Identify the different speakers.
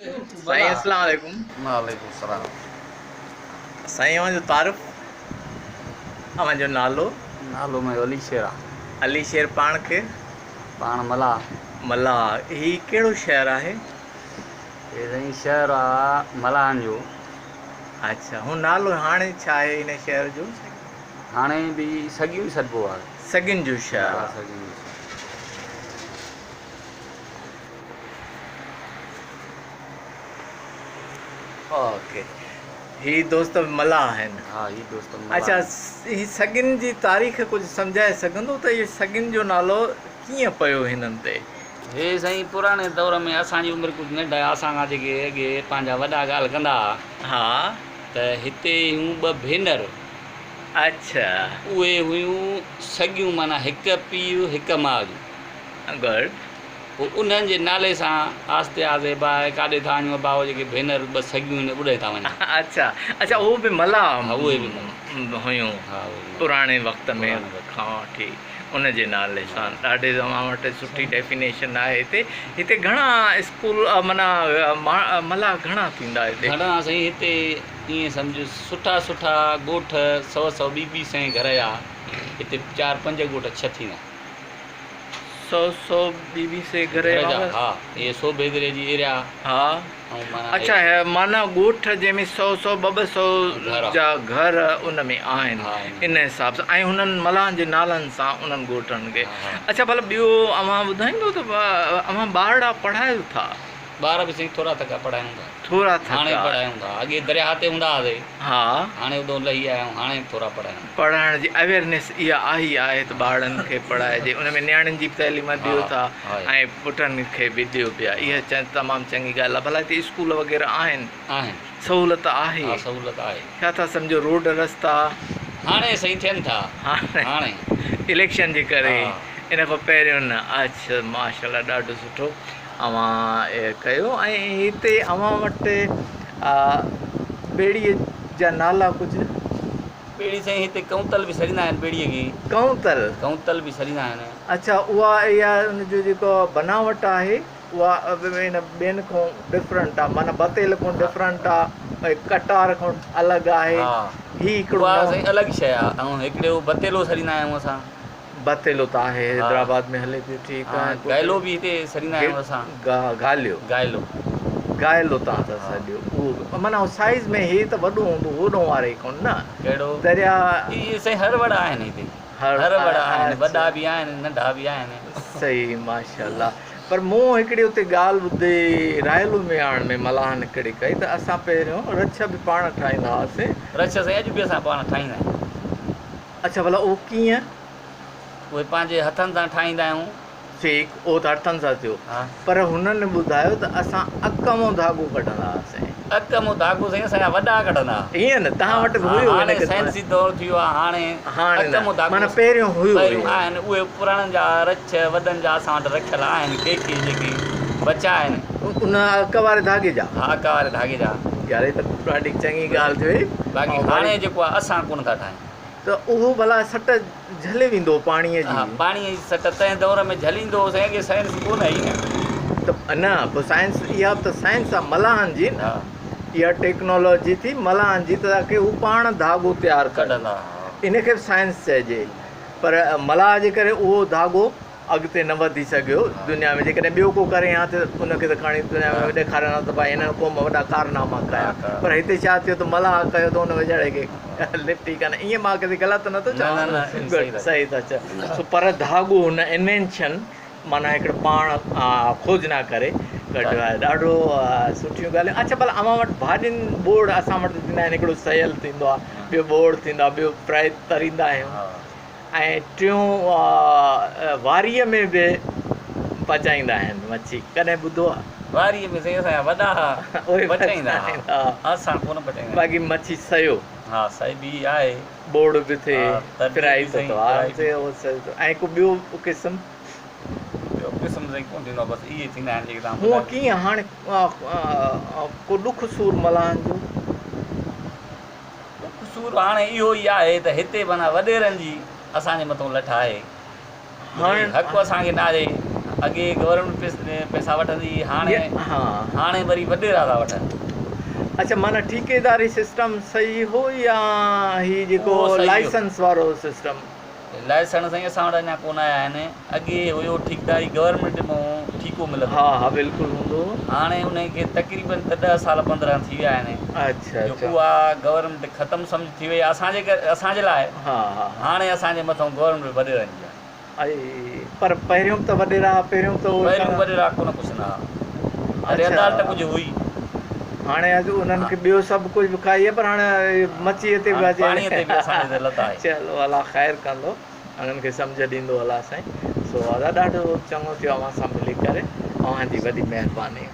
Speaker 1: سائين اسلام عليڪم.
Speaker 2: وعليڪم السلام.
Speaker 1: سائين اوهان جو تعارف اوهان جو نالو.
Speaker 2: نالو منهنجو علي شير آ.
Speaker 1: علي شير پاڻ ڪير؟
Speaker 2: پاڻ ملاح.
Speaker 1: ملاح هي ڪهڙو شهر آهي؟
Speaker 2: هي سائين شهر آ ملاحن جو.
Speaker 1: اڇا هو نالو هاڻي ڇا آهي هن شهر جو؟
Speaker 2: هاڻي به سڳيون ئي سڏبو آ.
Speaker 1: سڳين جو شهر
Speaker 2: ها
Speaker 1: آ.
Speaker 2: سڳين جو شهر.
Speaker 1: اوڪي هي دوست ملاح آهن.
Speaker 2: ها هي دوست ملاح
Speaker 1: اڇا
Speaker 2: آهن.
Speaker 1: هي سڳين جي تاريخ ڪجهه سمجهائي سگهندو ته اهو سڳين جو نالو ڪيئن پيو هنن تي؟
Speaker 2: هي سائين پراڻي دور ۾ اسان جي عمر ڪجهه ننڍ آهي اسان کان جيڪي اڳي پنهنجا وڏا ڳالهه ڪندا ها.
Speaker 1: ها.
Speaker 2: ته هتي هيون ٻه ڀينر.
Speaker 1: اڇا.
Speaker 2: اهي هيون سڳيون معنيٰ هڪ پيء هڪ ماء جون.
Speaker 1: گڊ.
Speaker 2: پوء انهن جي نالي سان آهستي آهستي ابا اهي ڪاڏي ٿا وڃون ابا اهي جيڪي ڀينر ٻه سڳيون آهن اڏي ٿا وڃن.
Speaker 1: اڇا اڇا اهو به ملاح
Speaker 2: ها اهي به ملاح
Speaker 1: هيون
Speaker 2: ها اهي به ملاح
Speaker 1: پراڻي وقت ۾
Speaker 2: پراڻي وقت
Speaker 1: کان وٺي ان جي نالي سان ڏاڍي اوهان وٽ سٺي ڊيفينيشن آهي هتي هتي گهڻا اسڪول معنيٰ ملاح گهڻا ٿيندا هتي.
Speaker 2: گهڻا سائين هتي ائين سمجهه سٺا سٺا ڳوٺ سو سو ٻي ٻي سئين گهر جا هتي چار پنج ڳوٺ ڇهه ٿيندا.
Speaker 1: سو سو ٻي ٻي سي گهر
Speaker 2: گهر جا ها اهي سوڀيدري جي ايريا
Speaker 1: ها
Speaker 2: ۽ معنيٰ
Speaker 1: اڇا هي معنيٰ ڳوٺ جنهن ۾ سو سو ٻه ٻه سو
Speaker 2: گهر
Speaker 1: جا گهر ان ۾ آهن
Speaker 2: ها ان
Speaker 1: ان حساب سان ۽ هنن ملاحن جي نالن سان انهن ڳوٺن کي
Speaker 2: ها ها
Speaker 1: اڇا ڀلا ٻيو اوهان ٻڌائيندو ته اوهان ٻارڙا پڙهايو ٿا.
Speaker 2: ٻار به سائين ٿورا ٿڪا پڙهايون ٿا.
Speaker 1: ٿورا
Speaker 2: هاڻي
Speaker 1: ٿڪا.
Speaker 2: پڙهايون ٿا اڳي درياهه تي هوندا هئاسي.
Speaker 1: ها.
Speaker 2: هاڻي ادو لهي آيا آهيون هاڻي ٿورا پڙهايون.
Speaker 1: پڙهائڻ جي اويئرنيس اها آهي ئي آهي ته ٻارڙن کي پڙهائجي ان ۾ نياڻين جي به تعليم ڏيو ٿا ۽ پٽن کي به ڏيو پيا اها تمام چڱي ڳالهه آهي ڀلا هتي اسڪول وغيره آهن
Speaker 2: آهن
Speaker 1: سهولت آهي
Speaker 2: ها سهولت آهي
Speaker 1: ڇا ٿا سمجهو روڊ رستا
Speaker 2: هاڻي صحيح ٿين ٿا هاڻي
Speaker 1: اليڪشن جي ڪري ان کان پهريون نه اڇا ماشاءالله ڏاڍو سٺو اوهان ڪيو ۽ هتي اوهان وٽ ٻيڙي جا نالا ڪجهه.
Speaker 2: ٻيڙي سائين هتي ڪئونتل به سڏيندا آهن ٻيڙيء کي.
Speaker 1: ڪئونتل.
Speaker 2: ڪئونتل به سڏيندا آهن.
Speaker 1: اڇا اها اها ان جو جيڪو بناوٽ آهي اها ان ٻين کان ڊفرنٽ آهي معنيٰ بتيل کان ڊفرنٽ آهي ۽ ڪٽار کان الڳ آهي هي هڪڙو
Speaker 2: اها سائين الڳ شيء آهي ۽ هڪڙو بتيلو سڏيندا آهيون اسان.
Speaker 1: بتيلو ته آهي حيدرآباد ۾ هلي پيو ٺيڪ آهي.
Speaker 2: گائلو به هتي سڏيندا آهيون اسان.
Speaker 1: گاليو.
Speaker 2: گائلو.
Speaker 1: گائلو توهان ٿا سڏيو اهو به معنيٰ سائيز ۾ هي ته وڏو هوندو هوڏو واري کان نه.
Speaker 2: ڪهڙو؟
Speaker 1: دريا.
Speaker 2: اهي سائين هر وڙ آهن هتي. هر وڙ آهن وڏا به آهن ننڍا به آهن.
Speaker 1: صحيح ماشاءالله پر مون هڪڙي اتي ڳالهه ٻڌي رائلو مياڻ ۾ ملاحن هڪڙي ڪئي ته اسان پهريون رڇ به پاڻ ٺاهيندا هئاسين.
Speaker 2: رڇ سائين اڄ به اسان پاڻ ٺاهيندا آهيون.
Speaker 1: اڇا ڀلا اهو ڪيئن؟
Speaker 2: اهي پنهنجي هٿن سان ٺاهيندا آهيون.
Speaker 1: ٺيڪ اهو ته هٿن سان ٿيو پر هنن ٻڌايو ته اسان اڪ مون ڌاڳو ڪڍندا هئاسين.
Speaker 2: اڪ مون ڌاڳو سائين اسان جا وڏا ڪڍندا هئا.
Speaker 1: ائين نه توهان وٽ به هيو
Speaker 2: هاڻي سائنسي دور ٿي ويو آهي هاڻي
Speaker 1: هاڻي
Speaker 2: اڪ مون ڌاڳو
Speaker 1: معنيٰ پهريون هيو
Speaker 2: پهريون آهن اهي پراڻن جا رڇ وڏن جا اسان وٽ رکيل آهن ڪي ڪي جيڪي بچا آهن.
Speaker 1: ان اڪ واري ڌاڳي جا.
Speaker 2: ها اڪ واري ڌاڳي جا.
Speaker 1: يار هي ته ڏاڍي چڱي ڳالهه ٿي وئي.
Speaker 2: باقي هاڻي جيڪو آهي اسان ڪونه ٿا ٺاهيون.
Speaker 1: ته اهو ڀلا سٽ جهلي ويندو هو پاڻيء جي.
Speaker 2: ها پاڻيء جي سٽ تنهن دور ۾ جهليندو هو سائين اڳي سائنس ڪونه هئي نه.
Speaker 1: ته نه پوء سائنس اها به ته سائنس آ ملاحن جي نه. اها ٽيڪنالاجي ٿي ملاحن جي ته تاڪي هو پاڻ ڌاڳو تيار ڪن.
Speaker 2: ڪڍندا ها.
Speaker 1: ان کي به سائنس چئجي پر ملاح جي ڪري اهو ڌاڳو اڳتي نه وڌي سگهيو دنيا ۾ جيڪڏهن ٻيو ڪو ڪري ها ته ان کي ته کڻي دنيا ۾ ڏيکارين ها ته ڀائي هنن قوم وڏا ڪارناما ڪيا پر هتي ڇا ٿيو ته ملاح ڪيو ته ان ويچاري کي لپٽي ڪانه ائين مان ڪٿي غلط نه ٿو چوان صحيح ٿا چئو سو پر ڌاڳو هن انوينشن معنيٰ هڪڙو پاڻ کوجنا ڪري ڪڍيو آهي ڏاڍو سٺيون ڳالهيون اڇا ڀلا اوهان وٽ ڀاڄين ٻوڙ اسان وٽ ٿيندا آهن هڪڙو سيل ٿيندو آهي ٻيو ٻوڙ ٿيندو آهي ٻيو فرائي تريندا آهيون ۽ ٽيون واريء ۾ به پچائيندا آهن مڇي ڪڏهن ٻڌو آ؟
Speaker 2: واريء ۾ سائين اسان جا وڏا ها
Speaker 1: اهي
Speaker 2: پچائيندا ها اسان ڪونه پچائيندا آهيون.
Speaker 1: باقي مڇي سيو.
Speaker 2: ها سئي به آهي.
Speaker 1: ٻوڙ به ٿئي فرائي ته ٿو آرام سي ۽ ڪو ٻيو قسم؟
Speaker 2: ٻيو قسم سائين ڪونه ٿيندو آهي بس اهي ٿيندا آهن جيڪي توهان
Speaker 1: هونء
Speaker 2: ٻڌايو.
Speaker 1: ڪيئن هاڻي ڪو ڏک سور ملاحن جو؟
Speaker 2: قصور هاڻي اهو ئي آهي ته هتي معنيٰ وڏيرن جي اسان جي مٿون لٺ آهي.
Speaker 1: هاڻي
Speaker 2: حق اسان کي ناهي. اڳي گورنمينٽ پئسا وٺندي هئي هاڻي
Speaker 1: ها
Speaker 2: هاڻي وري وڏيرا ٿا وٺن.
Speaker 1: اڇا معنيٰ ٺيڪيداري سسٽم صحيح هو يا هي جيڪو
Speaker 2: اهو صحيح هو.
Speaker 1: لائسنس وارو سسٽم؟
Speaker 2: لائسنس سائين اسان وٽ اڃا ڪونه آيا آهن اڳي هيو ٺيڪداري گورنمينٽ مون ٺيڪو ملندو
Speaker 1: ها
Speaker 2: هو.
Speaker 1: ها بلڪل هوندو هو.
Speaker 2: هاڻي انهي کي تقريبن ته ڏهه سال 15 ٿي ويا آهن
Speaker 1: اڇا
Speaker 2: جو
Speaker 1: اڇا
Speaker 2: اها گورنمينٽ ختم سمجهه ٿي وئي اسان جي اسان جي لاء
Speaker 1: ها ها ها
Speaker 2: هاڻي اسان جي مٿئون گورنمينٽ وڏيرن جي آهي.
Speaker 1: ۽ پر پهريون به ته وڏيرا پهريون ته اهي
Speaker 2: پهريون وڏيرا ڪونه پڇندا ها. تڏهن
Speaker 1: اڇا
Speaker 2: عدالت ڪجهه هئي.
Speaker 1: هاڻي اڄ انهن کي ٻيو سڀ ڪجهه به کائي پر هاڻي مڇيء تي به
Speaker 2: هاڻي
Speaker 1: اچي
Speaker 2: پاڻيء تي به اسان جي تي لت آهي.
Speaker 1: چلو الله خير ڪندو انهن کي سمجهه ڏيندو الله سائين سو ادا ڏاڍو چڱو ٿيو اوهان سان ملي ڪري اوهان جي وڏي مهرباني.